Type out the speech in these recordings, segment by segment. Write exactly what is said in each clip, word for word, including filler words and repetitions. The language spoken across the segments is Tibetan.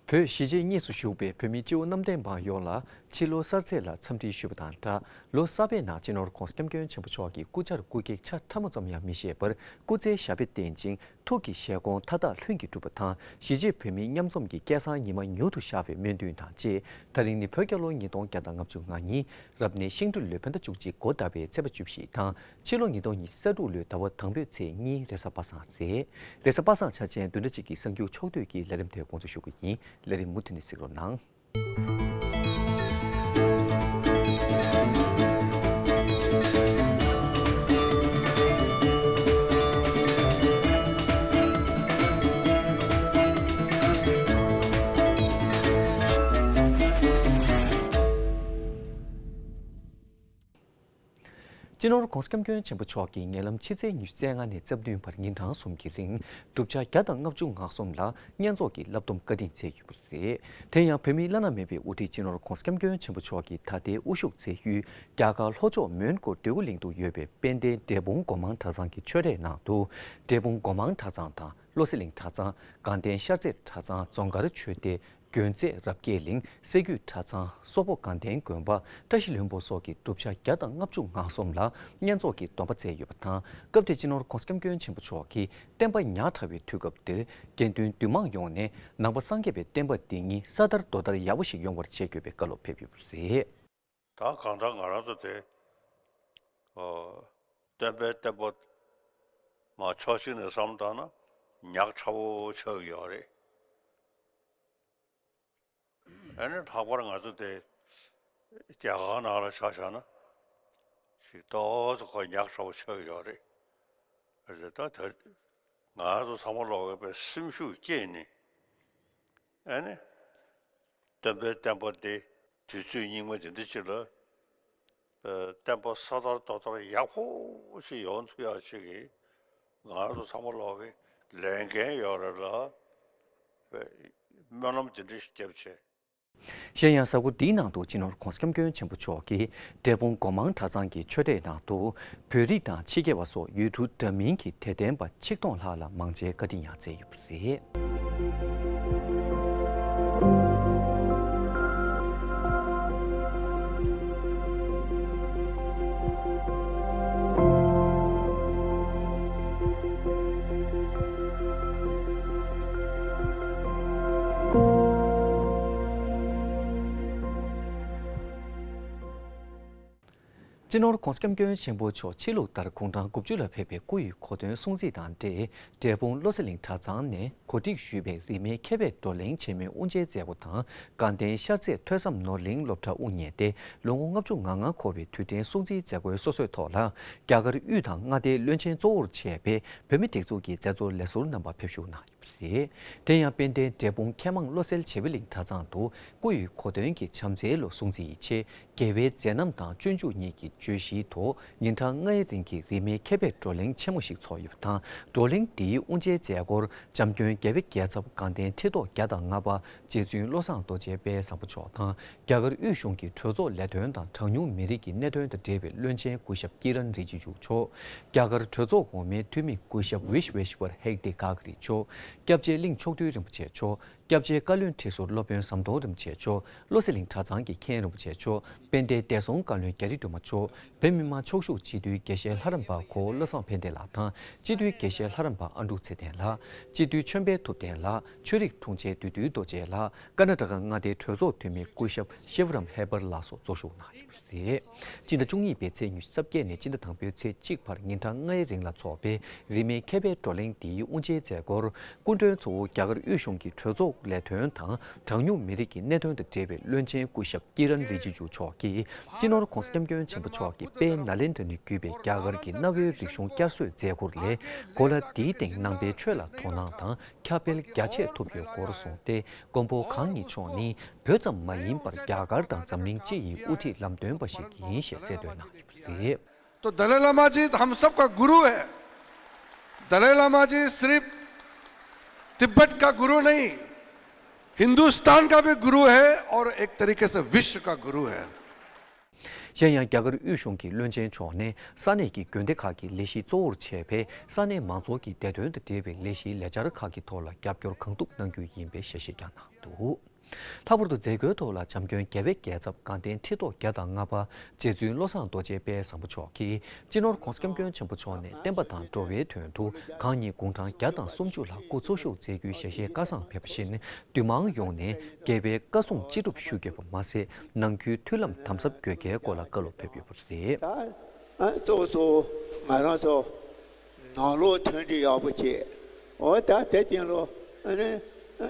བོད་གཞིས་བྱེས་གཉིས་སུ་བཞུགས་པའི་བོད་མི་སྤྱི་བོ་གནམ་བསྟན་པ་ཡོངས་ལ་ཕྱི་ལོ་གསར་ཚེས་ལ་འཚམས་འདྲི་ཞུས་པ་དང་སྦྲགས། ལོ་གསར་པའི་ནང་སྤྱི་ནོར་༧གོང་ས་༧སྐྱབས་མགོན་ཆེན་པོ་མཆོག་གི་སྐུ་བཅར་སྐུ་གེགས་ཆ་ཕྲ་མོ་ཙམ་ཡང་མི་བཞེས་པར་སྐུ་ཚེའི་ཞབས་པད་བརྟན་ཅིང་ཐུགས་ཀྱི་བཞེད་དགོངས་མཐའ་དག་ལྷུན་གྱིས་གྲུབ་པ་དང་། གཞིས་བྱེས་བོད་མིའི་མཉམ་འཛོམས་ཀྱི་སྐལ་བཟང་ཉི་མ་མྱུར་དུ་ཤར་བའི་སྨོན་འདུན་དང་བཅས། ད་རིང་ནི་བོད་རྒྱལ་ལོ་ཉིས་སྟོང་བརྒྱ་དང་ལྔ་བཅུ་ང་གཉིས་རབ་གནས་ཤིང་སྦྲུལ་ལོའི་བོད་ཟླ་བཅུ་གཅིག་འགོ་ཟླ་བའི་ཚེས་པ་བཅུ་བཞི་དང་། ཕྱི་ལོ་ཉིས་སྟོང་ཉི་ཤུ་རྩ་དྲུག་ལོའི་ཟླ་བ་དང་པོའི་ཚེས་གཉིས་རེས་གཟའ་པ་སངས་རེད། རེས་གཟའ་པ་སངས་འཆར་ཅན་བདུན་ཕྲག་གཅིག་གི་གསར་འགྱུར་ཕྱོགས་བསྡུས་ཀྱི་ལས་རིམ་དེ་འགོ་འཛུགས་ཞུ་གི་ཡིན། ལས་རིམ་མུ་མཐུད་ནས་གཟིགས་རོགས་གནང་། སྤྱི་ནོར་༧གོང་ས་༧སྐྱབས་མགོན་ཆེན་པོ་མཆོག་གིས་ཉེ་ལམ་ཕྱི་ཚེས་ཉི་ཤུ་རྩ་ལྔ་ནས་རྩ་བདུན་བར་ཉིན་གྲངས་གསུམ་གྱི་རིང་བསྒྲུབ་བྱ་བརྒྱ་དང་ལྔ་བཅུ་ང་གསུམ་ལ་བསྙེན་རྫོགས་ཀྱི་བསླབ་སྡོམ་བཀའ་དྲིན་སྩལ་ཡོད་པ་རེད། དེ་ཡང་བོད་མིའི་བླ་ན་མེད་པའི་དབུ་ཁྲིད་སྤྱི་ནོར་༧གོང་ས་༧སྐྱབས་མགོན་ཆེན་པོ་མཆོག་གིས་ད་ལྟའི་དབུ་བཞུགས་མཛད་ཡུལ་རྒྱ་གར་ལྷོ་ཕྱོགས་མོན་གྷོ་འདོད་རྒུ་གླིང་དུ་ཡོད་པའི་དཔལ་ལྡན་འབྲས་སྤུངས་སྒོ་མང་གྲྭ་ཚང་གི་ཆོས་གྲྭའི་ནང་དུ། འབྲས་སྤུངས་སྒོ་མང་གྲྭ་ཚང་དང་། བློ་གསལ་གླིང་གྲྭ་ཚང་། དགའ་ལྡན་ཤར་རྩེ་གྲྭ་ཚང་། རྫོང་དཀར་ཆོས་སྡེ། དགོན་རྩེ་རབ་རྒྱས་གླིང་། སེ་གོལ་གྲྭ་ཚང་། སོག་པོ་དགའ་ལྡན་དགོན་པ། བཀྲ་ཤིས་ལྷུན་པོ་སོགས་ཀྱི་བསྒྲུབ་བྱ་བརྒྱ་དང་ལྔ་བཅུ་ང་གསུམ་ལ་བསྙེན་རྫོགས་ཀྱི་སྡོམ་པ་སྩལ་ཡོད་པ་དང་། སྐབས་དེར་སྤྱི་ནོར་༧གོང་ས་༧སྐྱབས་མགོན་ཆེན་པོ་མཆོག་གིས་བསྟན་པ་ཉག་ཕྲ་བའི་དུས་སྐབས་འདིར་དགེ་འདུན་འདུས་མང་ཡོངས་ནས་ནང་པ་སངས་རྒྱས་པའི་བསྟན་པ་འདི་ཉིད་ས་དར་རྡོ་དར་ཡག་པོ་ཞིག་ཡོང་བར་བྱེད་དགོས་པའི་བཀའ་སློབ་ཕེབས་ཡོད་པ་རེད། ད་གང་ལྟར་ང་རང་ཚོ་དེ། ཨོ། སྟོན་པའི་བསྟན་པ་མ་ཕྱོགས་གཅིག་ནས་བསམ་བཏང་ན་ཉག་ཕྲ་བོ་ཆགས་ཀྱི་ཡོད་རེད། ཨ་ནི་ལྷག་པར་ང་ཚོ་དེ་རྒྱ་གར་ནང་ལ་ཆ་བཞག་ན་ཞིག་ཏོག་ཙམ་ཁོ་ཉག་ཕྲ་བོ་ཆགས་ཀྱི་ཡོད་རེད། རེད་ད་དེ་ང་ཚོ་ཚང་མ་ལོག་གི་པའི་སེམས་ཤུགས་སྐྱེས་ནས་ཨ་ནི། སྟོན་པའི་བསྟན་པ་འདི་དུས་ཚོད་སྙིགས་མ་འདི་འདྲ་ཅིག་ལ། ཨ། བསྟན་པ་ས་དར་རྡོ་དར་ཡག་པོ་ཞིག་ཡོང་ཐུབ་ཡག་ཅིག་གི་ང་རང་ཚོ་ཚང་མ་ལོག་གི་ལས་འགན་ཡོད་རེད་ལ། སྨོན་ལམ་འདི་འདྲ་ཞིག་བརྒྱབ་བྱས། གཞན་ཡང་གཟའ་འཁོར་འདིའི་ནང་དུ་སྤྱི་ནོར་༧གོང་ས་༧སྐྱབས་མགོན་ཆེན་པོ་མཆོག་གིས་འབྲས་སྤུངས་སྒོ་མང་གྲྭ་ཚང་གི་ཆོས་གྲྭའི་ནང་དུ་བོད་རིགས་དང་ཕྱི་རྒྱལ་བ་སོགས་ཡུལ་གྲུ་འདྲ་མིན་གྱི་དད་ལྡན་པ་ཆིག་སྟོང་ལྷག་ལ་མང་ཆེ་བཀའ་དྲིན་ཡང་སྩལ་ཡོད་པ་རེད། སྤྱི་ནོར་༧གོང་ས་༧སྐྱབས་མགོན་ཆེན་པོ་མཆོག་ཕྱི་ལུགས་ལྟར་དགུང་གྲངས་དགུ་བཅུ་ལ་ཕེབས་པའི་སྐུ་ཡི་གོ་སྟོན་སྲུང་བརྩི་དང་འབྲེལ། འབྲས་སྤུངས་བློ་གསལ་གླིང་གྲྭ་ཚང་ནས་གོ་སྒྲིག་ཞུས་པའི་རིས་མེད་མཁས་པའི་བགྲོ་གླེང་ཆེན་མོའི་དབུ་འབྱེད་མཛད་སྒོ་དང་། དགའ་ལྡན་ཤར་རྩེ་ཐོས་བསམ་ནོར་གླིང་སློབ་གྲྭ་དབུ་བརྙེས་ཏེ་ལོ་ངོ་ལྔ་བཅུ་ང་ལྔ་འཁོར་བའི་དུས་དྲན་སྲུང་བརྩིའི་མཛད་སྒོའི་སོ་སོའི་ཐོག་ལ། རྒྱ་གར་དབུས་དང་མངའ་སྡེའི་བློན་ཆེན་གཙོ་བོར་བྱས་པའི་བོད་མི་སྒྲིག་འཛུགས་ཀྱི་མཛད་གཙོ་ལས་ཟུར་རྣམ་པ་ཕེབས་བཞུགས་གནང་ཡོད་པ་རེད། དེ་ཡང་དཔལ་ལྡན་འབྲས་སྤུངས་མཁས་མང་བློ་གསལ་བྱེ་བ་གླིང་གྲྭ་ཚང་དུ་སྐུ་ཡི་གོ་སྟོན་གྱི་བྱམས་བརྩེའི་ལོ་སྲུང་བརྩི་ཡི་ཆེད། རྒྱལ་བའི་མཛད་རྣམ་དང་སྤྱོད་འཇུག་གཉིས་ཀྱི་བརྗོད་གཞིའི་ཐོག་ཉིན་གྲངས་ལྔའི་རིང་གི་རིས་མེད་མཁས་པའི་བགྲོ་གླེང་ཆེན་མོ་ཞིག་ཚོགས་ཡོད་པ་དང་། བགྲོ་གླེང་འདིའི་དབུ་འབྱེད་མཛད་སྒོར་འཇམ་མགོན་རྒྱལ་བའི་རྒྱལ་ཚབ་དགའ་ལྡན་ཁྲི་ཐོག་བརྒྱ་དང་ལྔ་པ་རྗེ་བཙུན་བློ་བཟང་རྡོ་རྗེ་དཔལ་བཟང་པོ་མཆོག་དང་། རྒྱ་གར་དབུས་གཞུང་གི་གྲོས་ཚོགས་ལས་དོན་དང་གྲངས་ཉུང་མི་རིགས་ཀྱི་གནད་དོན་དང་འབྲེལ་བའི་བློན་ཆེན་སྐུ་ཞབས་ཀི་རན་རི་ཇི་ཇུ་མཆོག་རྒྱ་གར་གྲོས་ཚོགས་འོག་མའི་འཐུས་མི་སྐུ་ཞབས་ཝིཤ་ཝེ་ཤི་ཝར་ཧེག་ཏེ་གྷ་གྷ་རི་མཆོག་སྐྱབས་རྗེ་གླིང་མཆོག་སྤྲུལ་རིན་པོ་ཆེ་མཆོག་སྐྱབས་རྗེ་བཀའ་བློན་ཁྲི་ཟུར་སློབ་དཔོན་ཟམ་གདོང་རིན་པོ་ཆེ་མཆོག་བློ་གསལ་གླིང་གྲྭ་ཚང་གི་མཁན་རིན་པོ་ཆེ་མཆོག་དཔལ་ལྡན་བདེ་སྲུང་བཀའ་བློན་རྒྱ་རི་སྒྲོལ་མ་མཆོག་བོད་མི་མང་ཆོག་ཞུགས་སྤྱི་འཐུས་དགེ་བཤེས་ལྷ་རམས་པ་གོ་བོ་བློ་བཟང་ཕན་བདེ་ལགས་དང་། སྤྱི་འཐུས་དགེ་བཤེས་ལྷ་རམས་པ་ཨ་འབྲུག་ཚེ་བརྟན་ལགས། སྤྱི་འཐུས་ཆོས་འཕེལ་ཐུབ་བསྟན་ལགས། ཆོས་རིག་དྲུང་ཆེ་བདུད་འདུལ་རྡོ་རྗེ་ལགས། ཀར་ན་ཊ་ཀ་མངའ་སྡེའི་གྲོས་ཚོགས་འཐུས་མི་སྐུ་ཞབས་ཤེ་བྷ་རམ་ཧེ་པར་ལགས་སོགས་གཙོ་བཞུགས་གནང་ཡོད་པ་རེད། སྤྱི་ཟླ་བཅུ་གཉིས་པའི་ཚེས་ཉི་ཤུ་རྩ་བརྒྱད་ནས་སྤྱི་ཟླ་དང་པོའི་ཚེས་གཅིག་བར་ཉིན་གྲངས་ལྔའི་རིང་ལ་འཚོགས་པའི་རིས་མེད་མཁས་པའི་བགྲོ་གླེང་འདིའི་དབུ་འབྱེད་མཛད་སྒོར། སྐུ་མགྲོན་གཙོ་བོ་རྒྱ་གར་དབུས་གཞུང་གི་གྲོས་ཚོགས་ལས་དོན་དང་གྲངས་ཉུང་མི་རིགས་ཀྱི་གནད་དོན་དང་འབྲེལ་བའི་བློན་ཆེན་སྐུ་ཞབས་ཀི་རན་རི་ཇི་ཇུ་མཆོག་གིས། སྤྱི་ནོར་༧གོང་ས་༧སྐྱབས་མགོན་ཆེན་པོ་མཆོག་གིས་དཔལ་ནཱ་ལེནྡྲ་ནས་བརྒྱུད་པའི་རྒྱ་གར་གྱི་གནའ་བོའི་རིག་གཞུང་བསྐྱར་གསོའི་མཛད་སྒོ་ལས། གོ་ལ་འདིའི་སྟེང་ནང་པའི་ཆོས་ལ་དོ་སྣང་དང་། ཁྱབ་སྤེལ་རྒྱ་ཆེ་ཐུབ་ཡོད་སྐོར་གསུངས་ཏེ། མགོན་པོ་གང་ཉིད་མཆོག་ནི་བོད་ཙམ་མ་ཡིན་པར་རྒྱ་གར་དང་འཛམ་གླིང་སྤྱི་ཡི་དབུ་ཁྲིད་ལམ་སྟོན་པ་ཞིག་ཡིན་ཞེས་གསལ་སྟོན་གནང་ཡོད་པ་རེད། तो दलाई लामा जी हम सबका गुरु है। दलाई लामा जी सिर्फ तिब्बत का गुरु नहीं, हिंदुस्तान का भी गुरु है और एक तरीके से विश्व का गुरु है। གཞན་ཡང་རྒྱ་གར་དབུས་གཞུང་གི་བློན་ཆེན་མཆོག་ནས་ས་གནས་ཀྱི་དགོན་སྡེ་ཁག་གི་ལས་གཞི་གཙོ་བོར་བྱས་པའི་ས་གནས་མང་ཚོགས་ཀྱི་བདེ་དོན་དང་འབྲེལ་བའི་ལས་གཞིའི་ལས་འཆར་ཁག་གི་ཐོག་ལ་རྒྱབ་སྐྱོར་གང་ཐུབ་གནང་རྒྱུ་ཡིན་པའི་ཞལ་བཞེས་ཀྱང་གནང་འདུག། ལྷག་པར་དུ་མཛད་སྒོའི་ཐོག་ལ་བྱམས་མགོན་རྒྱལ་བའི་རྒྱལ་ཚབ་དགའ་ལྡན་ཁྲི་ཐོག་བརྒྱ་དང་ལྔ་པ་རྗེ་བཙུན་བློ་བཟང་རྡོ་རྗེ་དཔལ་བཟང་པོ་མཆོག་གིས་སྤྱི་ནོར་༧གོང་ས་༧སྐྱབས་མགོན་ཆེན་པོ་མཆོག་ནས་བསྟན་པ་དང་འགྲོ་བའི་དོན་དུ་གང་ཉིད་དགུང་གྲངས་བརྒྱ་དང་སུམ་ཅུ་ལ་སྐུ་འཚོ་བཞུགས་མཛད་རྒྱུའི་ཞལ་བཞེས་བཀའ་བཟང་ཕེབས་པ་བཞིན། འདུས་མང་ཡོངས་ནས་རྒྱལ་བའི་བཀའ་གསུང་ཅི་སྒྲུབ་ཞུ་དགོས་པ་མ་ཟད། ནང་ཁུལ་མཐུན་ལམ་དམ་ཟབ་དགོས་གལ་སྐོར་ལ་བཀའ་སློབ་ཕེབས་ཡོད་པ་རེད། ད་ཨ་གཙོ་བོ་གཙོ་བོ་ང་རང་ཚོ་ནང་ལོགས་མཐུན་སྒྲིལ་ཡག་པོ་བྱེད། འོ་ད་དེ་སྟེང་ལོ་ཨ་ནི་ཨ་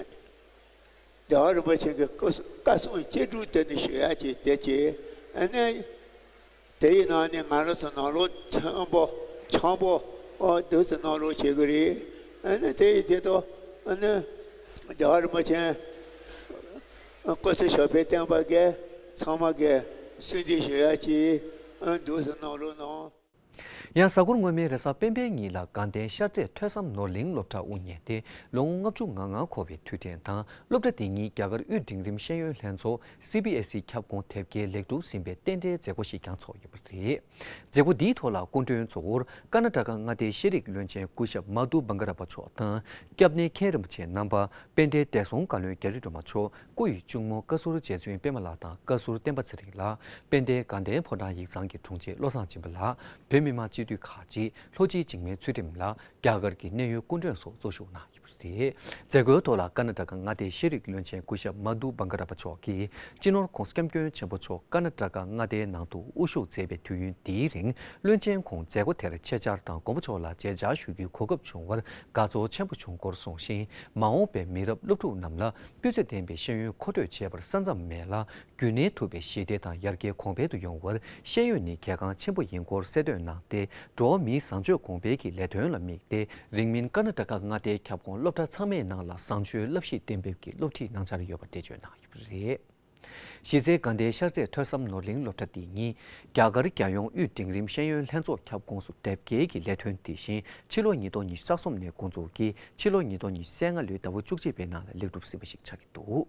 རྒྱལ་བ་རིན་པོ་ཆེ་གི་བཀའ་གསུང་ཅི་སྒྲུབ་དེ་ནི་ཞུ་ཡག་ཅིག་དེ་བྱེད། ཨ་ནི། དེ་ཡི་ནང་ནས་ང་རང་ཚོ་ནང་ལོགས་མཐུན་པོ་འཆམ་པོ་ཨོ་འདུག་སེ་གནང་རོགས་བྱེད་ཀྱི་རེད། ཨ་ནི་དེ་ཡི་དེ་དོ་ཨ་ནི་རྒྱལ་བ་རིན་པོ་ཆེ་སྐུ་ཚེ་ཞབས་པད་བརྟན་པ་གི་ཚང་མ་གི་གསོལ་འདེབས་ཞུ་ཡ་ཅིག་ཨ་འདུག་སེ་གནང་རོགས་གནང་། ཡང་གཟའ་འཁོར་སྔོན་མའི་རེས་གཟའ་སྤེན་པའི་ཉིན་ལ་དགའ་ལྡན་ཤར་རྩེ་ཐོས་བསམ་ནོར་གླིང་སློབ་གྲྭ་དབུ་བརྙེས་ཏེ་ལོ་ངོ་ལྔ་བཅུ་ང་ལྔ་འཁོར་བའི་དུས་དྲན་དང་སློབ་གྲྭ་འདི་ཉིད་རྒྱ་གར་དབུས་འབྲིང་རིམ་ཤེས་ཡོན་ལྷན་ཚོགས་སི་བི་ཨེ་སི་ཁྱབ་ཁོངས་དེབ་སྐྱེལ་ལེགས་གྲུབ་ཟིན་པའི་རྟེན་འབྲེལ་མཛད་སྒོ་ཞིག་ཀྱང་ཚོགས་ཡོད་པ་རེད། མཛད་སྒོ་འདིའི་ཐོག་ལ་སྐུ་མགྲོན་གཙོ་བོར་ཀ་ན་ཊ་ཀ་མངའ་སྡེའི་ཤེས་རིག་བློན་ཆེན་སྐུ་ཞབས་མ་དྷུ་བང་ཀ་ར་པ་མཆོག་དང་སྐྱབས་གནས་མཁན་རིན་པོ་ཆེ་རྣམ་པ། དཔལ་ལྡན་བདེ་སྲུང་བཀའ་བློན་རྒྱ་རི་སྒྲོལ་མ་མཆོག་སྐུ་ཡི་གཅུང་མོ་བཀའ་ཟུར་རྗེ་བཙུན་པད་མ་ལགས་དང་བཀའ་ཟུར་བསྟན་པ་ཚེ་རིང་ལགས། དཔལ་ལྡན་དགའ་ལྡན་ཕོ་བྲང་ཡིག་ཚང་གི་དྲུང་ཆེ་བློ་བཟང་སྦྱིན་པ་ལགས། བོད་མི་མང་སྤྱི་འཐུས་ཁག་ཅིག་ལྷོ་སྤྱི་འཇིགས་མེད་ཚུལ་ཁྲིམས་ལགས། རྒྱ་གར་གྱི་གནད་ཡོད་སྐུ་མགྲོན་སོགས་གཙོ་བཞུགས་གནང་ཡོད་པ་རེད། མཛད་སྒོའི་ཐོག་ལ་ཀ་ན་ཊ་ཀ་མངའ་སྡེའི་ཤེས་རིག་བློན་ཆེན་སྐུ་ཞབས་མ་དྷུ་བང་ཀ་ར་པ་མཆོག་གིས་སྤྱི་ནོར་༧གོང་ས་༧སྐྱབས་མགོན་ཆེན་པོ་མཆོག་ཀ་ན་ཊ་ཀ་མངའ་སྡེའི་ནང་དུ་དབུ་བཞུགས་མཛད་པའི་དུས་ཡུན་འདིའི་རིང་བློན་ཆེན་ཁོང་མཛད་སྒོ་དེར་ཆེད་བཅར་དང་མགོན་པོ་མཆོག་ལ་མཇལ་བཅར་ཞུ་རྒྱུའི་གོ་སྐབས་བྱུང་བར་དགའ་ཚོར་ཆེན་པོ་བྱུང་སྐོར་གསུངས་ཤིང་། མ་འོངས་པའི་མི་རབས་སློབ་ཕྲུག་རྣམས་ལ་སྤུས་ཚད་ལྡན་པའི་ཤེས་ཡོན་མཁོ་སྤྲོད་བྱེད་པར་ས་མཚམས་མེད་ལ། རྒྱུན་གནས་ཐུབ་པའི་ཞི་བདེ་དང་ཡར་རྒྱས་གོང་འཕེལ་དུ་ཡོང་བར་ཤེས་ཡོན་ནི་གལ་འགངས་ཆེན་པོ་ཡིན་སྐོར་གསལ་སྟོན་གནང་སྟེ། འགྲོ་བ་མིའི་བཟང་སྤྱོད་གོང་འཕེལ་གྱི་ལས་དོན་ལ་དམིགས་ཏེ། རིང་མིན་ཀ་ན་ཊ་ཀ་མངའ་སྡེའི་ཁྱབ་ཁོངས་སློབ་གྲྭ་ཚང་མའི་ནང་ལ་བཟང་སྤྱོད་བསླབ་གཞི་གཏན་འབེབས་ཀྱིས་སློབ་ཁྲིད་གནང་འཆར་ཡོད་པ་འགྲེལ་བརྗོད་གནང་ཡོད་པ་རེད། གཞི་རྩའི་དགའ་ལྡན་ཤར་རྩེ་ཐོས་བསམ་ནོར་གླིང་སློབ་གྲྭ་འདི་ཉིད་རྒྱ་གར་རྒྱལ་ཡོངས་དབུས་འབྲིང་རིམ་ཤེས་ཡོན་ལྷན་ཚོགས་ཁྱབ་ཁོངས་སུ་དེབ་སྐྱེལ་གྱི་ལས་དོན་འདི་བཞིན་ཕྱི་ལོ་ཉིས་སྟོང་ཉི་ཤུ་རྩ་གསུམ་ནས་འགོ་འཛུགས་ཀྱིས་ཕྱི་ལོ་ཉིས་སྟོང་ཉི་ཤུ་རྩ་ལྔ་ལོའི་ཟླ་བ་བཅུ་གཅིག་པའི་ནང་ལ་ལེགས་གྲུབ་ཟིན་པ་ཞིག་ཆགས་ཀྱི་འདུག།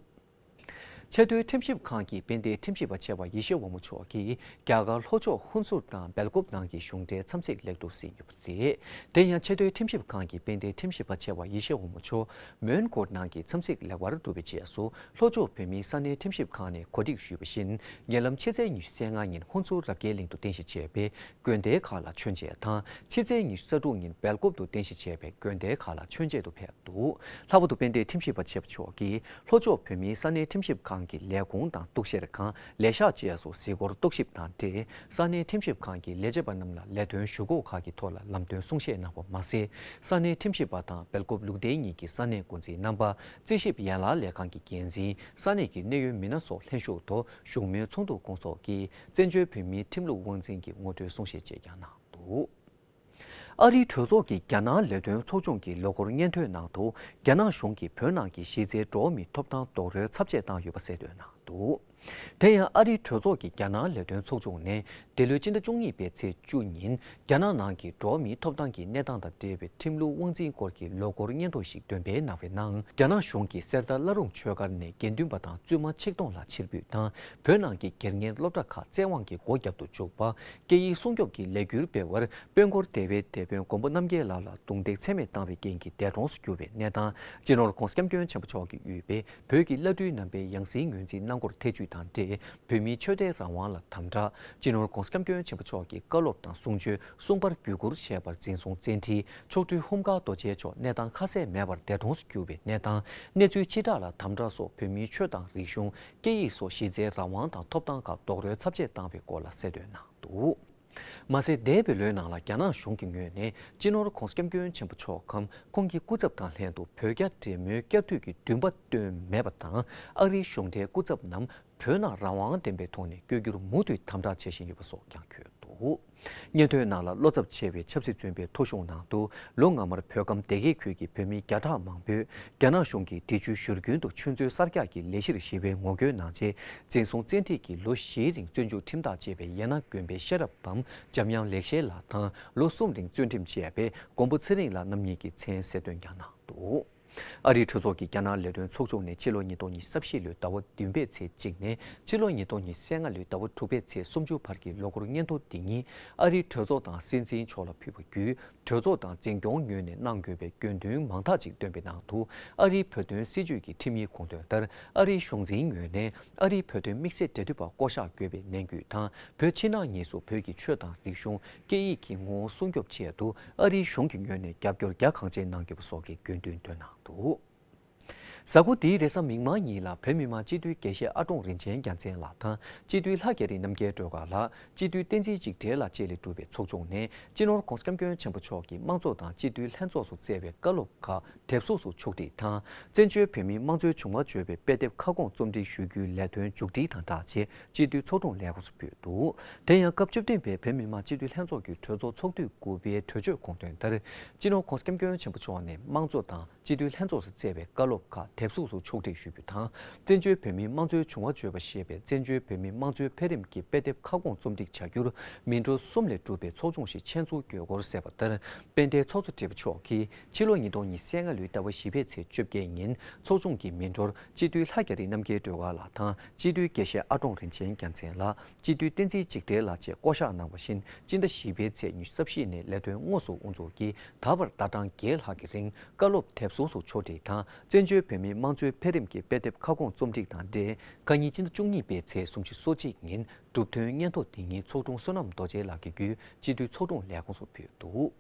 ཆེས་མཐོའི་ཁྲིམས་ཞིབ་ཁང་གི་དཔལ་ལྡན་ཁྲིམས་ཞིབ་པ་ཆེ་བ་ཡེ་ཤེས་དབང་མོ་མཆོག་གིས་རྒྱ་གར་ལྷོ་ཕྱོགས་ཧུན་སུར་དང་སྦེལ་ཀོབ་ནང་གི་གཞུང་འབྲེལ་འཚམས་གཟིགས་ལེགས་གྲུབ་ཟིན་ཡོད་པ་རེད། དེ་ཡང་ཆེས་མཐོའི་ཁྲིམས་ཞིབ་ཁང་གི་དཔལ་ལྡན་ཁྲིམས་ཞིབ་པ་ཆེ་བ་ཡེ་ཤེས་དབང་མོ་མཆོག་མོན་གྷོ་ནང་གི་འཚམས་གཟིགས་ལེགས་པར་གྲུབ་པའི་རྗེས་སུ། ལྷོ་ཕྱོགས་བོད་མིའི་ས་གནས་ཁྲིམས་ཞིབ་ཁང་ནས་གོ་སྒྲིག་ཞུས་པ་བཞིན། ཉེ་ལམ་ཕྱི་ཚེས་ཉི་ཤུ་རྩ་ལྔ་ཉིན་ཧུན་སུར་རབ་རྒྱས་གླིང་དུ་རྟེན་གཞི་བྱས་པའི་དགོན་སྡེ་ཁག་ལ་མཆོད་མཇལ་དང་། ཕྱི་ཚེས་ཉི་ཤུ་རྩ་དྲུག་ཉིན་སྦེལ་ཀོབ་ཏུ་རྟེན་གཞི་བྱས་པའི་དགོན་སྡེ་ཁག་ལ་མཆོད་མཇལ་དུ་ཕེབས་འདུག། ལྷག་པར་དུ་དཔལ་ལྡན་ཁྲིམས་ཞིབ་པ་ཆེ་བ་མཆོག་གིས་ལྷོ་ཕྱོགས་བོད་མིའི་ས་གནས་ཁྲིམས་ཞིབ་ཁང་གི་ལས་ཁུངས་དང་གཏུག་བཤེར་ཁང་ལས་ཤག་བཅས་སུ་གཟིགས་སྐོར་རྟོག་ཞིབ་དང་འབྲེལ། ས་གནས་ཁྲིམས་ཞིབ་ཁང་གི་ལས་བྱེད་པ་རྣམས་ལ་ལས་དོན་ཞུ་སྒོ་ཁག་གི་ཐོག་ལ་ལམ་སྟོན་གསུང་བཤད་གནང་བ་མ་ཟད། ས་གནས་ཁྲིམས་ཞིབ་པ་དང་སྦེལ་ཀོབ་ལུགས་བདེ་གཉིས་ཀྱི་ས་གནས་འགོ་འཛིན་རྣམ་པ། རྩིས་ཞིབ་ཡན་ལག་ལས་ཁང་གི་འགན་འཛིན། ས་གནས་ཀྱི་གནད་ཡོད་མི་སྣ་སོགས་ལྷན་ཞུགས་ཐོག་བཞུགས་མོལ་ཚོགས་འདུ་སྐོང་ཚོགས་ཀྱིས་བཙན་བྱོལ་བོད་མིའི་ཁྲིམས་ལུགས་དབང་འཛིན་གྱི་ངོ་སྤྲོད་གསུང་བཤད་བཅས་ཀྱང་གནང་འདུག། ཨ་རིའི་གྲོས་ཚོགས་ཀྱི་རྒྱ་ནག་ལས་དོན་ཚོགས་ཆུང་གི་ལོ་འཁོར་སྙན་ཐོའི་ནང་དུ། རྒྱ་ནག་གཞུང་གིས་བོད་ནང་གི་གཞི་རྩའི་འགྲོ་བ་མིའི་ཐོབ་ཐང་རྡོག་རོལ་ཚབས་ཆེ་བཏང་ཡོད་པ་གསལ་སྟོན་གནང་འདུག། དེ་ཡང་ཨ་རིའི་གྲོས་ཚོགས་ཀྱི་རྒྱ་ནག་ལས་དོན་ཚོགས་ཆུང་ནས། འདི་ལོའི་སྤྱི་ཟླ་བཅུ་གཉིས་པའི་ཚེས་བཅུ་ཉིན། རྒྱ་ནག་ནང་གི་འགྲོ་བ་མིའི་ཐོབ་ཐང་གི་གནས་སྟངས་དང་འབྲེལ་བའི་ཁྲིམས་ལུགས་དབང་འཛིན་སྐོར་གྱི་ལོ་འཁོར་སྙན་ཐོ་ཞིག་འདོན་སྤེལ་གནང་བའི་ནང་། རྒྱ་ནག་གཞུང་གིས་གསེར་རྟ་བླ་རུང་ཆོས་སྒར་ནས་དགེ་འདུན་པ་དང་བཙུན་མ་ཆིག་སྟོང་ལ་ཕྱིར་འབུད་དང་། བོད་ནང་གི་སྒེར་གཉེར་སློབ་གྲྭ་ཁག་བཙན་དབང་གིས་སྒོ་བརྒྱབ་ཏུ་བཅུག་པ། སྐད་ཡིག་སྲུང་སྐྱོབ་ཀྱི་ལས་འགུལ་སྤེལ་བར། དཔོན་སྐོར་སྡེ་བའི་སྡེ་དཔོན་མགོན་པོ་རྣམ་རྒྱལ་ལགས་ལ་རྡུང་རྡེག་ཚད་མེད་བཏང་བའི་རྐྱེན་གྱིས་འདས་གྲོངས་སུ་གྱུར་བའི་གནས་སྟངས། སྤྱི་ནོར་༧གོང་ས་༧སྐྱབས་མགོན་ཆེན་པོ་མཆོག་གིས་དབུས་པའི་བོད་ཀྱི་བླ་སྤྲུལ་རྣམ་པས་ཡང་སྲིད་ངོས་འཛིན་གནང་སྐོར་ཐེ་བྱུས་དང་འབྲེལ། བོད་མིའི་ཆོས་དད་རང་དབང་ལ་དམ་དྲག། སྤྱི་ནོར་༧གོང་ས་༧སྐྱབས་མགོན་ཆེན་པོ་མཆོག་གི་བཀའ་སློབ་དང་གསུང་ཆོས་གསུངས་པར་བརྒྱུད་བསྐུར་བྱས་པར་འཛིན་བཟུང་བཙན་ཁྲིད། མཆོག་སྤྲུལ་ཧཱུྃ་ཀར་རྡོ་རྗེ་མཆོག་གནས་སྟངས་ཁ་གསལ་མེད་པར་འདས་གྲོངས་སུ་གྱུར་བའི་གནས་སྟངས། གནས་ཚུལ་ཕྱིར་བསྒྲགས་ལ་དམ་དྲག་སོགས་བོད་མིའི་ཆོས་དང་རིག་གཞུང་། སྐད་ཡིག་སོགས་གཞི་རྩའི་རང་དབང་དང་ཐོབ་ཐང་ཁག་རྡོག་རོལ་ཚབས་ཆེ་བཏང་བའི་སྐོར་ལ་གསལ་སྟོན་གནང་འདུག། མ་ཟད། འདས་པའི་ལོའི་ནང་ལ་རྒྱ་ནག་གཞུང་གི་ངོས་ནས་སྤྱི་ནོར་༧གོང་ས་༧སྐྱབས་མགོན་ཆེན་པོ་མཆོག་གམ་ཁོང་གི་སྐུ་ཚབ་དང་ལྷན་དུ་བོད་རྒྱ་འབྲེལ་མོལ་བསྐྱར་མཐུད་ཀྱི་འདུན་པ་བཏོན་མེད་པ་དང་། ཨ་རིའི་གཞུང་འབྲེལ་སྐུ་ཚབ་རྣམས་བོད་ནང་རང་དབང་ལྡན་པའི་ཐོག་ནས་བསྐྱོད་རྒྱུར་མུ་མཐུད་དམ་དྲག་བྱེད་བཞིན་ཡོད་པ་སོགས་ཀྱང་འཁོད་འདུག། སྙན་ཐོའི་ནང་ལ། བློ་འཚབ་ཆེ་བའི་ཆབ་སྲིད་བཙོན་པའི་ཐོ་གཞུང་ནང་དུ། ལོ་སྔ་མར་བོད་ཁམས་སྡེ་དགེ་ཁུལ་གྱི་བོད་མི་བརྒྱ་ཕྲག་མང་པོས། རྒྱ་ནག་གཞུང་གིས་འབྲི་ཆུའི་བཞུར་རྒྱུན་དུ་ཆུ་མཛོད་གསར་རྒྱག་གི་ལས་གཞིར་ཞི་བའི་ངོ་རྒོལ་གནང་རྗེས། འཛིན་བཟུང་བཙན་ཁྲིད་ཀྱིས་ལོ་བཞིའི་རིང་བཙོན་འཇུག་ཁྲིམས་ཐག་བཅད་པའི་ཡན་ན་དགོན་པའི་ཤེས་རབ་བམ་འཇམ་དབྱངས་ལེགས་བཤད་ལགས་དང་། ལོ་གསུམ་རིང་བཙོན་ཁྲིམས་བཅད་པའི་མགོན་པོ་ཚེ་རིང་ལགས་རྣམ་གཉིས་ཀྱི་མཚན་གསལ་སྟོན་ཀྱང་གནང་འདུག། ཨ་རིའི་གྲོས་ཚོགས་ཀྱི་རྒྱ་ནག་ལས་དོན་ཚོགས་ཆུང་ནས་ཕྱི་ལོ་ཉིས་སྟོང་ཉི་ཤུ་རྩ་བཞི་ལོའི་ཟླ་བ་བདུན་པའི་ཚེས་གཅིག་ནས་ཕྱི་ལོ་ཉིས་སྟོང་ཉི་ཤུ་རྩ་ལྔ་ལོའི་ཟླ་བ་དྲུག་པའི་ཚེས་སུམ་ཅུ་བར་གྱི་ལོ་འཁོར་སྙན་ཐོ་འདི་ཉིད་ཨ་རིའི་གྲོས་ཚོགས་དང་སྲིད་འཛིན་མཆོག་ལ་ཕུལ་བ་བརྒྱུད། གྲོས་ཚོགས་དང་འཛིན་སྐྱོང་ངོས་ནས་གནང་དགོས་པའི་དགོས་འདུན་མང་དག་ཅིག་བཏོན་པའི་ནང་དུ། ཨ་རིའི་བོད་དོན་སྲིད་བྱུས་ཀྱི་ཁྲིམས་ཡིག་དགོངས་དོན་ལྟར། ཨ་རིའི་གཞུང་འཛིན་ངོས་ནས་ཨ་རིའི་བོད་དོན་དམིགས་བསལ་འབྲེལ་མཐུད་པ་བསྐོ་གཞག་དགོས་པའི་ནན་སྐུལ་དང་། བོད་ཕྱི་ནང་གཉིས་སུ་བོད་ཀྱི་ཆོས་དང་རིག་གཞུང་། སྐད་ཡིག་གི་ངོ་བོ་སྲུང་སྐྱོབ་ཆེད་དུ་ཨ་རིའི་གཞུང་གི་ངོས་ནས་རྒྱབ་སྐྱོར་རྒྱ་གང་ཆེ་གནང་དགོས་པ་སོགས་ཀྱི་དགོས་འདུན་བཏོན་གནང་འདུག། གཟའ་འཁོར་འདིའི་རེས་གཟའ་མིག་དམར་ཉིན་ལ་བོད་མི་མང་སྤྱི་འཐུས་དགེ་བཤེས་ཨ་ཀྲོང་རིན་ཆེན་རྒྱལ་མཚན་ལགས་དང་། སྤྱི་འཐུས་ལྷ་རྒྱ་རི་རྣམ་རྒྱལ་སྒྲོལ་དཀར་ལགས། སྤྱི་འཐུས་བསྟན་འཛིན་འཇིགས་བྲལ་ལགས་བཅས་ལས་གྲུབ་པའི་ཚོགས་ཆུང་ནས། སྤྱི་ནོར་༸གོང་ས་༸སྐྱབས་མགོན་ཆེན་པོ་མཆོག་གིས་དམངས་གཙོ་དང་སྤྱི་འཐུས་ལྷན་ཚོགས་སུ་བསྩལ་བའི་བཀའ་སློབ་ཁག་དེབ་གཟུགས་སུ་ཕྱོགས་སྒྲིག་དང་། བཙན་བྱོལ་བོད་མིའི་དམངས་གཙོའི་བྱུང་བ་བརྗོད་པའི་དཔེ་དེབ་ཁ་སྐོང་རྩོམ་སྒྲིག་ཞུ་རྒྱུའི་ལས་དོན་མཇུག་སྒྲིལ་དང་སྦྲགས་བྱས། སྤྱི་འཐུས་ཚོགས་དྲུང་ལས་ཁུངས་སུ་ཕུལ་འདུག། དེ་ཡང་སྐབས་བཅུ་བདུན་པའི་བོད་མི་མང་སྤྱི་འཐུས་ལྷན་ཚོགས་ཀྱི་གྲོས་ཚོགས་ཚོགས་དུས་དགུ་པའི་གྲོས་ཆོད་དགོངས་དོན་ལྟར། སྤྱི་ནོར་༸གོང་ས་༸སྐྱབས་མགོན་ཆེན་པོ་མཆོག་ནས་དམངས་གཙོ་དང་སྤྱི་འཐུས་ལྷན་ཚོགས་སུ་བསྩལ་བའི་བཀའ་སློབ་ཁག་དེབ་གཟུགས་སུ་ཕྱོགས་སྒྲིག་ཞུ་རྒྱུ་དང་། བཙན་བྱོལ་བོད་མིའི་དམངས་གཙོའི་བྱུང་བ་བརྗོད་པ་ཞེས་པའི་བཙན་བྱོལ་བོད་མིའི་དམངས་གཙོའི་འཕེལ་རིམ་གྱི་དཔེ་དེབ་ཁ་སྐོང་རྩོམ་སྒྲིག་བྱ་རྒྱུར་མི་འགྲོ་གསུམ་ལས་གྲུབ་པའི་ཚོགས་ཆུང་ཞིག་ཆེད་འཛུགས་དགོས་སྐོར་གསལ་བ་ལྟར། དཔལ་ལྡན་ཚོགས་གཙོ་སྦྲེལ་པོ་མཆོག་གིས་ཕྱི་ལོ་ཉིས་སྟོང་ཉི་ཤུ་རྩ་ལྔ་ལོའི་ཟླ་བ་བཞི་པའི་ཚེས་བཅོ་བརྒྱད་ཉིན་ཚོགས་ཆུང་གི་མི་འགྲོར་སྤྱི་འཐུས་ལྷ་རྒྱ་རི་རྣམ་རྒྱལ་སྒྲོལ་དཀར་ལགས་དང་། སྤྱི་འཐུས་དགེ་བཤེས་ཨ་ཀྲོང་རིན་ཆེན་རྒྱལ་མཚན་ལགས། སྤྱི་འཐུས་བསྟན་འཛིན་འཇིགས་བྲལ་ལགས་བཅས་བསྐོ་གཞག་གནང་བ་བཞིན། སྤྱི་ཟླ་བཞི་པའི་ཚེས་ཉི་ཤུ་རྩ་བཞི་ནས་ལས་དོན་དངོས་སུ་དབུ་འཛུགས་ཀྱིས་ད་བར་ཟླ་གྲངས་བརྒྱད་ལྷག་གི་རིང་བཀའ་སློབ་དེབ་གཟུགས་སུ་ཕྱོགས་སྒྲིག་དང་། བཙན་བྱོལ་བོད་མིའི་དམངས་གཙོའི་འཕེལ་རིམ་གྱི་དཔེ་དེབ་ཁ་སྐོང་རྩོམ་སྒྲིག་དང་འབྲེལ། ཁ་ཉིན་སྤྱི་ཟླ་བཅུ་གཉིས་པའི་ཚེས་སུམ་ཅུ་སོ་གཅིག་ཉིན་གྲུབ་དོན་སྙན་ཐོ་འདི་ཉིད་ཚོགས་དྲུང་བསོད་ནམས་རྡོ་རྗེ་ལགས་ཀྱིས་བརྒྱུད་སྤྱི་འཐུས་ཚོགས་དྲུང་ལས་ཁུངས་སུ་ཕུལ་འདུག།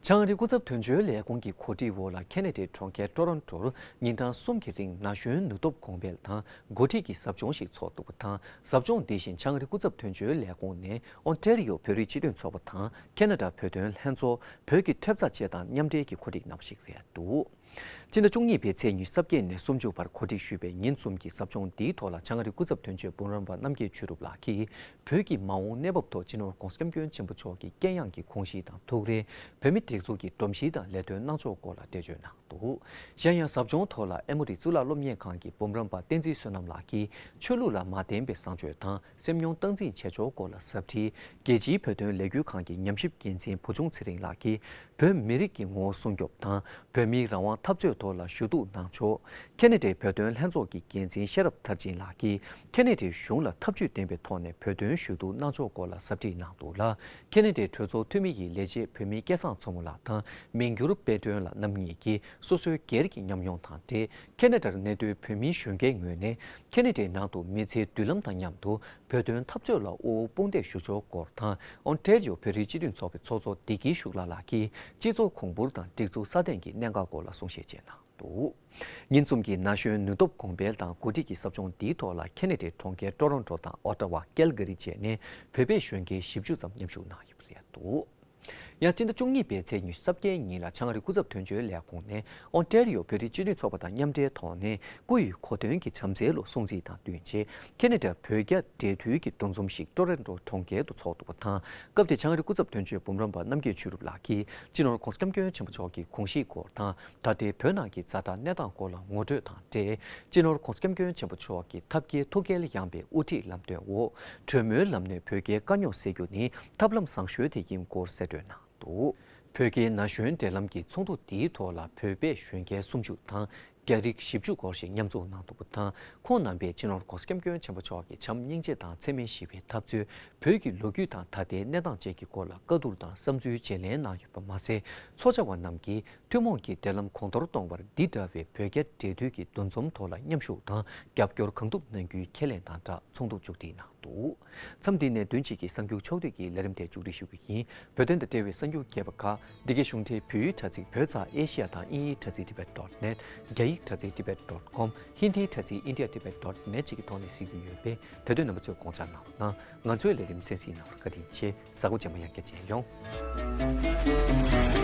བྱང་ཨ་རིའི་སྐུ་ཚབ་དོན་གཅོད་ལས་ཁུངས་ཀྱི་གོ་སྒྲིག་འོག་ལ་ཁེ་ན་ཌའི་གྲོང་ཁྱེར་ཊོ་རོན་ཊོར་ཉིན་གྲངས་གསུམ་གྱི་རིང་ན་གཞོན་ནུས་སྟོབས་གོང་འཕེལ་དང་འགོ་ཁྲིད་ཀྱི་ཟབ་སྦྱོང་ཞིག་ཚོགས་འདུག་པ་དང་། ཟབ་སྦྱོང་འདི་བཞིན་བྱང་ཨ་རིའི་སྐུ་ཚབ་དོན་གཅོད་ལས་ཁུངས་ནས་ཨོན་ཊེ་རི་ཡོ་བོད་རིགས་སྤྱི་མཐུན་ཚོགས་པ་དང་ཁེ་ན་ཌ་བོད་དོན་ལྷན་ཚོགས། བོད་ཀྱི་ཐེབས་རྩ་བཅས་དང་མཉམ་འབྲེལ་གྱིས་གོ་སྒྲིག་གནང་བ་ཞིག་རེད་འདུག། སྤྱི་ཟླ་བཅུ་གཉིས་པའི་ཚེས་ཉི་ཤུ་རྩ་བརྒྱད་ནས་སུམ་ཅུ་བར་གོ་སྒྲིག་ཞུས་པའི་ཉིན་གསུམ་གྱི་ཟབ་སྦྱོང་འདིའི་ཐོག་ལ་བྱང་ཨ་རིའི་སྐུ་ཚབ་དོན་གཅོད་འབུམ་རམས་པ་རྣམ་རྒྱལ་ཆོས་གྲུབ་ལགས་ཀྱིས། བོད་ཀྱི་མ་འོངས་གནས་བབ་ཐོག་སྤྱི་ནོར་༸གོང་ས་༸སྐྱབས་མགོན་ཆེན་པོ་མཆོག་གི་དཀྱེལ་ཡངས་ཀྱི་དགོངས་གཞི་དང་ཐུགས་རེ། བོད་མི་སྒྲིག་འཛུགས་ཀྱི་སྒྲོམ་གཞི་དང་ལས་དོན་གནང་ཕྱོགས་སྐོར་ལ་འགྲེལ་བརྗོད་གནང་འདུག། གཞན་ཡང་ཟབ་སྦྱོང་ཐོག་ལ་ཨེ་མོ་རི་གཙུག་ལག་སློབ་གཉེར་ཁང་གི་འབུམ་རམས་པ་བསྟན་འཛིན་བསོད་ནམས་ལགས་ཀྱིས་ཆོས་ལུགས་ལ་མ་བརྟེན་པའི་བཟང་སྤྱོད་དང་སེམས་མྱོང་སྟངས་འཛིན་བྱེད་ཕྱོགས་སྐོར་ལ་ཟབ་ཁྲིད། རྒྱལ་སྤྱིའི་བོད་དོན་ལས་འགུལ་ཁང་གི་ཉམས་ཞིབ་འགན་འཛིན་བུ་ཆུང་ཚེ་རིང་ལགས་ཀྱིས། བོད་མི་རིགས་ཀྱི་ངོ་བོ་སྲུང་སྐྱོབ་དང་། བོད་མིའི་རང་དབང་འཐབ་རྩོད་ཐོག་ལ་ཞུ་གཏུག་གནང་ཕྱོགས། ཁེ་ན་ཌའི་བོད་དོན་ལྷན་ཚོགས་ཀྱི་འགན་འཛིན་ཤེས་རབ་མཐར་ཕྱིན་ལགས་ཀྱིས། ཁེ་ན་ཌའི་གཞུང་ལ་ཐབས་ཇུས་ལྡན་པའི་ཐོག་ནས་བོད་དོན་ཞུ་གཏུག་གནང་ཕྱོགས་སྐོར་ལ་ཟབ་ཁྲིད་གནང་འདུག་ལ། ཁེ་ན་ཌའི་གྲོས་ཚོགས་འཐུས་མི་ཡི་ལས་བྱེད་བོད་མི་སྐལ་བཟང་མཚོ་མོ་ལགས་དང་། མིང་འགྱུར་དཔལ་སྒྲོན་ལགས་རྣམ་གཉིས་ཀྱིས་སོ་སོའི་སྒེར་གྱི་ཉམས་མྱོང་དང་འབྲེལ། ཁེ་ན་ཌར་གནས་སྡོད་བོད་མིའི་གཞོན་སྐྱེས་ངོས་ནས། ཁེ་ན་ཌའི་ནང་དུ་མི་ཚེའི་མདུན་ལམ་དང་མཉམ་དུ་བོད་དོན་འཐབ་རྩོད་ལ་དབུ་བོ་དཔུང་འདེགས་ཞུ་ཕྱོགས་སྐོར་དང་། ཨོན་ཊེ་རི་ཡོ་བོད་རིགས་སྤྱི་མཐུན་ཚོགས་པའི་ཚོགས་གཙོ་བདེ་སྐྱིད་ཤུགས་ལགས་ལགས་ཀྱིས་སྤྱི་ཚོགས་གོང་བུར་དང་སྒྲིག་འཛུགས་སྲ་བརྟན་གྱི་གནད་འགག་སྐོར་ལ་གསུང་བཤད་བྱས་གནང་འདུག། ཉིན་གསུམ་གྱི་ན་གཞོན་ནུས་སྟོབས་གོང་འཕེལ་དང་འགོ་ཁྲིད་ཀྱི་ཟབ་སྦྱོང་འདིའི་ཐོག་ལ་ཁེ་ན་ཌའི་གྲོང་ཁྱེར་ཊོ་རོན་ཊོ་དང་ཨོ་ཊ་ཝ། ཀལ་ག་རི་བཅས་ནས་བོད་པའི་གཞོན་སྐྱེས་བཞི་བཅུ་ཙམ་མཉམ་ཞུགས་གནང་ཡོད་པ་རེད་འདུག། ཡང་སྤྱི་ཟླ་བཅུ་གཉིས་པའི་ཚེས་ཉི་ཤུ་རྩ་བརྒྱད་ཉིན་ལ་བྱང་ཨ་རི་སྐུ་ཚབ་དོན་གཅོད་ལས་ཁུངས་ནས་ཨོན་ཊེ་རི་ཡོ་བོད་རིགས་སྤྱི་མཐུན་ཚོགས་པ་དང་མཉམ་འབྲེལ་ཐོག་ནས་སྐུ་ཡི་གོ་སྟོན་གྱི་བྱམས་བརྩེའི་ལོ་སྲུང་བརྩི་དང་བསྟུན་ཆེད་ཁེ་ན་ཌ་བོད་རྒྱ་འབྲེལ་མཐུད་ཀྱི་འདུ་འཛོམས་ཤིག་ཊོ་རོན་ཊོ་གྲོང་ཁྱེར་དུ་འཚོགས་འདུག་པ་དང་། སྐབས་དེར་བྱང་ཨ་རི་སྐུ་ཚབ་དོན་གཅོད་འབུམ་རམས་པ་རྣམ་རྒྱལ་ཆོས་གྲུབ་ལགས་ཀྱིས་སྤྱི་ནོར་༸གོང་ས་༸སྐྱབས་མགོན་ཆེན་པོ་མཆོག་གི་དགོངས་གཞི་སྐོར་དང་། ད་ལྟའི་བོད་ནང་གི་ཛ་དྲག་གནས་སྟངས་སྐོར་ལ་ངོ་སྤྲོད་དང་འབྲེལ། སྤྱི་ནོར་༸གོང་ས་༸སྐྱབས་མགོན་ཆེན་པོ་མཆོག་གི་ཐབས་མཁས་ཐུགས་བསྐྱེད་ཡངས་པའི་དབུ་ཁྲིད་ལམ་སྟོན་འོག་གྲོས་མོལ་ལམ་ནས་བོད་རྒྱའི་དཀའ་རྙོག་སེལ་རྒྱུ་ནི་ཐབས་ལམ་བཟང་ཤོས་དེ་ཡིན་སྐོར་གསལ་སྟོན་གནང་འདུག། བོད་རྒྱའི་ན་གཞོན་འབྲེལ་ལམ་གྱི་ཚོགས་འདུ་འདིའི་ཐོག་ལ་བོད་པའི་གཞོན་སྐྱེས་སུམ་ཅུ་དང་རྒྱ་རིགས་བཞི་བཅུ་སྐོར་ཞིག་མཉམ་འཛོམས་གནང་འདུག་པ་དང་། ཁོང་རྣམ་པས་སྤྱི་ནོར་༸གོང་ས་༸སྐྱབས་མགོན་ཆེན་པོ་མཆོག་གི་བྱམས་སྙིང་རྗེ་དང་འཚེ་མེད་ཞི་བའི་འཐབ་རྩོད། བོད་ཀྱི་ལོ་རྒྱུས་དང་ད་ལྟའི་གནས་སྟངས་བཅས་ཀྱི་སྐོར་ལ་བཀའ་བསྡུར་དང་བསམ་ཚུལ་བརྗེ་ལེན་གནང་ཡོད་པ་མ་ཟད། ཚོགས་བཅར་བ་རྣམས་ཀྱིས་ཐུན་མོང་གི་འབྲེལ་ལམ་གོང་མཐོར་གཏོང་བར་འདི་འདྲ་བའི་བོད་རྒྱ་འབྲེལ་མཐུད་ཀྱི་འདུ་འཛོམས་ཐོག་ལ་མཉམ་ཞུགས་དང་རྒྱབ་སྐྱོར་གང་ཐུབ་གནང་རྒྱུའི་ཁས་ལེན་དང་སྦྲགས་ཚོགས་འདུ་མཇུག་སྒྲིལ་གནང་འདུག། མཚམས་འདི་ནས་བདུན་གཅིག་གི་གསར་འགྱུར་ཕྱོགས་བསྡུས་ཀྱི་ལས་རིམ་དེ་མཇུག་སྒྲིལ་ཞུ་རྒྱུ་ཡིན། བོད་དོན་དང་འབྲེལ་བའི་གསར་འགྱུར་རྒྱས་པ་ཁག་འདི་གའི་གཞུང་འབྲེལ་བོད་ཡིག་དྲ་ཚིགས་བོད་ཙ་ཨེ་ཤི་ཡ་དང་དབྱིན་ཡིག་དྲ་ཚིགས་tibet dot net། རྒྱ་ཡིག་དྲ་ཚིགས་tibet dot com། ཧིན་དིའི་དྲ་ཚིགས་india tibet dot net་བཅས་ཀྱི་ཐོག་ནས་གཟིགས་རྒྱུ་ཡོད་པས་དེ་དོན་རྣམ་པ་ཚོས་དགོངས་འཇགས་གནང་རོགས་གནང་། ང་ཚོའི་ལས་རིམ་གསན་གཟིགས་གནང་བར་བཀའ་དྲིན་ཆེ། གཟའ་འཁོར་རྗེས་མ་ཡང་བསྐྱར་མཇལ་ཡོང་།